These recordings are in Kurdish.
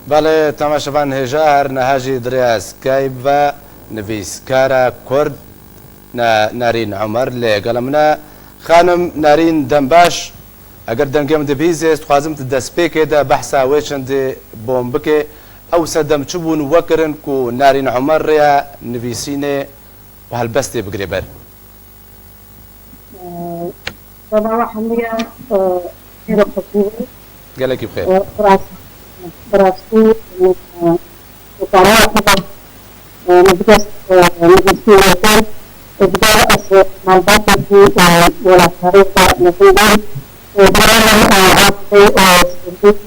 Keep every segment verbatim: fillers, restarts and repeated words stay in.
Belê, temaşevan hêja, her niha jî di rêya Skype ve nivîskara Kurd Na-, Narîn Omer li gela min e. Xanim Narîn, dem baş. Eger dengê min dibihîzê, ez dixwazim tu destpêkê de behsa wê çendê bom bike. Ew sedem çi bûn wekirin ku Narîn Omer rêya nivîsînê û helbestê bigire ber? Selawa hemiya, e, xêr û xweşî. Gelekî bi xêr. E, bi rast-, bi rastî, e, e, kariya xwe de, e, min bi dest, e, nivîsînê kir. E, ji ber ez, e, malbatekî, e, welatparêz de mezin bûm. E, birayê min, e, Asifê, e, Sirkî,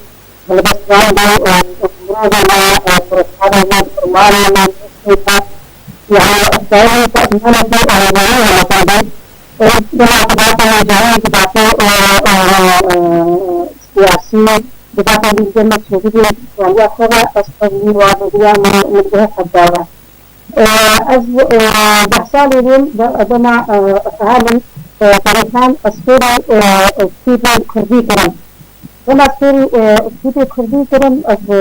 helbestvan bû, e, mirovê me, e, firoşxanê me, kurmanê me, destê me, yani, ez dayî, e, îmanekî, e, navî me mezin bû. E, dema ku data cihê, ku data, e, e, e, siyasî, ku data bîrgên me çêbû, çawiya xwe ve, ez xwe ji wî wadiriya min, min guhê xwe daye. E, ez, e, deh salê bûm, de-, dema, e, feha min, e, Ferîhan Eskerî, e, e, kîbên kurdî kirin. Dema Eskerî, e, kîbê kurdî kirin, ez, e,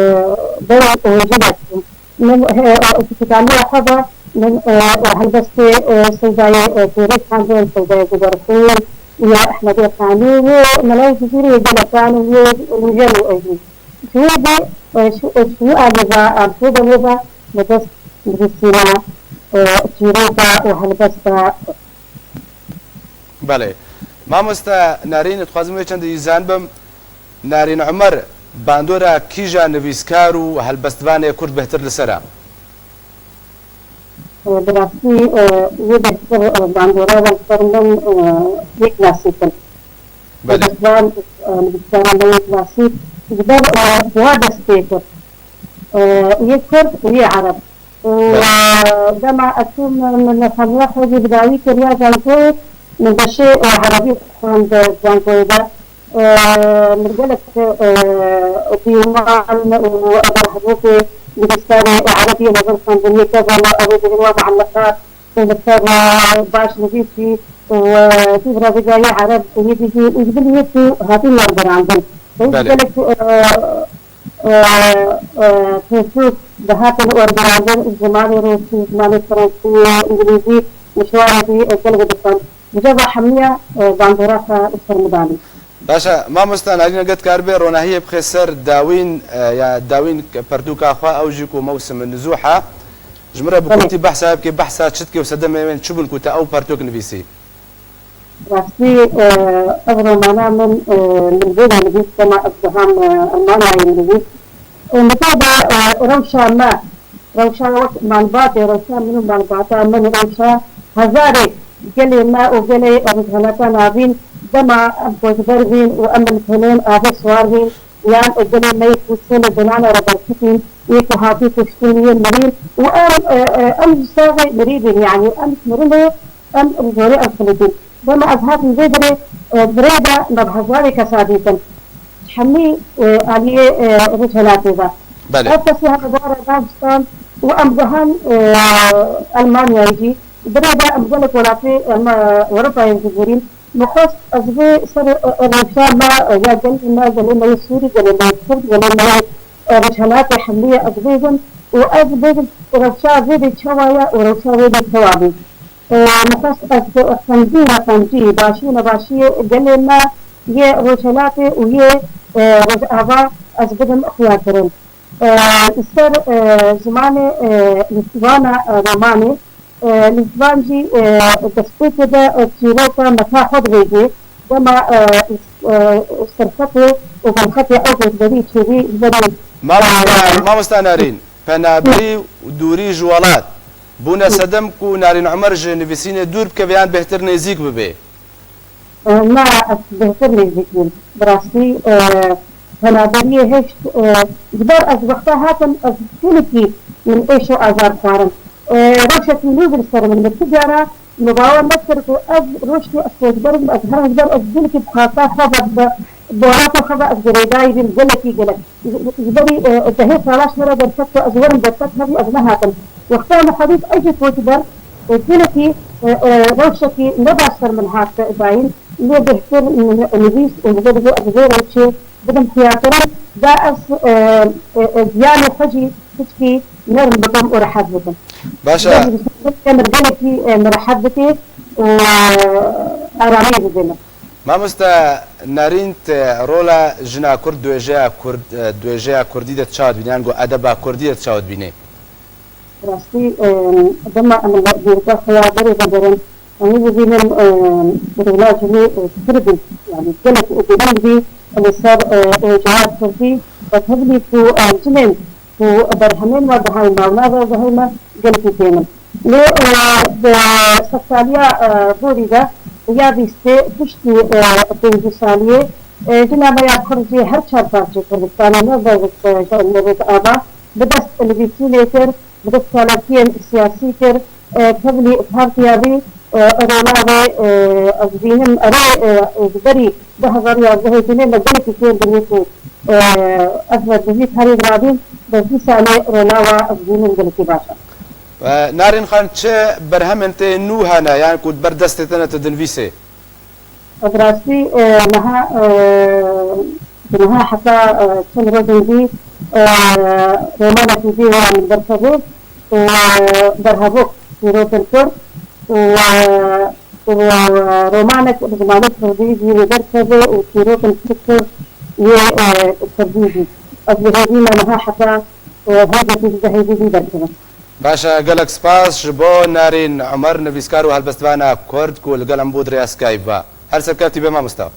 berê êjî de çûm. Min, e, e, fîzîkaliya xwe de, min, e, e, helbestê, e, Seydayê, e, Têrê Xandin, Seydayê Guberxûn, ya Ehmedê Xanî, yê Melayê Cizîrê, yê gelek an û yê Lûjel û êjî. Ji wê bî, e, şu, e, şu alî ve, em pê belê ve, me dest nivîsîna, e, çîroka û helbesta. Belê. Mamoste Narîn, dixwazim wê çend îzan bim. Narîn Omer, bandora kîja nivîskar û helbestvanê kurd bêhtir li ser e? E, bi rastî, e, wê bêhtir, e, bandora wan ser min, e, yê klasîk in. Belê. Helbestvan, e, nivîskara me yê klasîk, ji ber, e, wa dest pê kir. E, yê kurd û yê ereb. Û, Belê. e, dema ez çûm, min, min xweniya xwe jî bi dawî kiriya zankoyê, min beşê, e, erebî xwend zankoyê de. E, min gelek, e, dîwan û ev hevokê nivîskarê erebî li vir xwendin, yê tevana ew ê dibin wa muelleqat û li ser, e, baş nivîsî û, e, dîvra vêga yê ereb û yê dî jî û ji bin yê ku hatîn wergerandin. Belê. Gelek, e, e, e, pirsûk dihatin wergerandin, zimanê rûsî, zimanê fransî, îngilîzî, mişwarê jî, e, gelek dixwend. Bi ceva hemiya, e, bandora xwe li ser min danî. Baş e, mamosta Narîn, eger dikaribê ronahiyê bixê ser dawîn, e, ya dawîn pertûka xwe, ew jî ku mewsim nizûh e. Ji min re bi Belê. kurtî behsa bike, behsa çi dike û sedemê wên çi bûn ku te ew pertûk nivîsî? Rastî, e, ev romana min, e, min vê de nivîs dema ez diham, e, Almanyayê min nivîs. E, min vê de, e, rewşa me, rewşa wek malbatê, rewşa min û malbata min, rewşa hezarê gelê me û gelê Rojhelata Navîn, dema em koçber bîn û em li tenên avê siwar bîn, yan gelê me yê ku sê li binana re berketîn, yê ku hatî kuştin, yê mirîn û em, e, e, em ji savê mirî bîn, yanî em ji mirinê, em ji jorê ew xilitîn. Dema ez hatim vê birê, e, birê de me bi hezarê kesa dîtin. Ji hemî, e, aliyê, e, Rojhelatê de. Belê. Ev kesî hevdar e, davistan û em guhan, e, Almanyayê jî. Birê de em gelek welatê, em, e, Ewropayê jî bûrîn. Min xwest ez vê ser, e, e, rewşa me, e, ya gelê me, gelê me yê Sûrî, gelê me yê Kurd, gelê me yê, e, Rojhelatê Hemliyê ez bêjim û ez bêjim rewşa vê dê çawa ye û rewşa wê dê çawa bî. E, min xwest ez bi xwendî neqencî, başî nebaşiyê gelê me yê Rojhelatê û yê, e, Rojava ez bidim xuyakirin. E, li ser, e, zimanê, e, li zivana, e, romanê, e, li zivan jî, e, destpêkê de, e, çîroka meta xwe dibêjê, dema, e, e, serxetê û belxetê ew koçberî çêbî ji berî, Mamosta, e, Mamosta Narîn, penaberî û dûrî ji welat bûne Hı. sedem ku Narîn Omer ji nivîsînê dûr bikeve yan bêhtir nêzîk bibe? E, na, ez bêhtir nêzîk bûm. Bi rastî, e, penaberiyê hişt, e, ji ber ez wexta hatim, ez gelekî min êş û azar xwarin. E, rewşekî nû bi li ser min, min ti cara, min bawer nekir ku ez rojekê ez koçber bim, ez herim ji ber ez gelekî bi xasa xwe ve, bi, bi welatê xwe ve ez girêdayî bîm, gelekî gelek. Ji, ji berî, e, dehê sala ji me re derket ku ez werim derket hebû, ez nehatim. Wexta min xwe dît ez jî koçber, e, gelekî, e, e, rewşekî ne baş ser min hat dayîn, lê bêhtir min nivîst û ji bo ez vê rewşê bidim xuyakirin. Da ez, e, e, e, ziyanê xwe jî tişkî nerm bikim û rehet bikim. Baş e. Gelekî, gelekî, e, min rehet dike û, e, aramiyê dide min. Mamoste Nerîn, te rola jina Kurd di wêjeya Kurd, e, di wêjeya Kurdî de çawa dibîne? Yan ku edeba Kurdî de çawa dibîne? Rastî, e, dema em li dîrka xwe ya berê vegerin, em ê bibînin, e, rola jinê, e, pir bî, yanî gelek girîng bî li ser, e, êceya Kurdî, e, tevlî ku, e, jinên ku berhemên we dihayî navna ve dihayî me gelekî kêm in. Lê, e, di sedsaliya, e, borî de ya bîstê piştî, e, pêncî saliyê, e, jina me ya Kurd jî her çar parçeyê Kurdistanê ne bi, e, ji Elmêrek Ava bi dest nivîsînê kir, bi dest çalakiyên siyasî kir, e, tevlî partiya bî, e, rola wê, e, ez dibînim, erê, e, ji berî du hezar û yazdehê jinê me gelekî kêm bûye ku, e, ez me bi vî karî rabîn, bes vî salê rola we ez dibînim gelekî baş e. E, Narîn Xan, çi berhemên te nû hene, yan ku di ber destê te ne tu dinivîsê? Bi rastî, e, niha, e, bi niha heta, e, çend rojên dî, e, romanekî dî were min derkeve û, e, berhevok çîrokên Kurd û, e, û, e, romanek bi zimanê Kurdî jî wê derkeve û çîrokên Kurd yê, e, Kurdî jî. Ez dihêvî me niha heta, e, hêzekî ji dehêvî dî derkeve. Baş e, gelek spas ji bo Narîn Umer, nivîskar û helbestvana Kurd ku li gel em bû di rêya Skype ve. Her serkevtî be mamosta.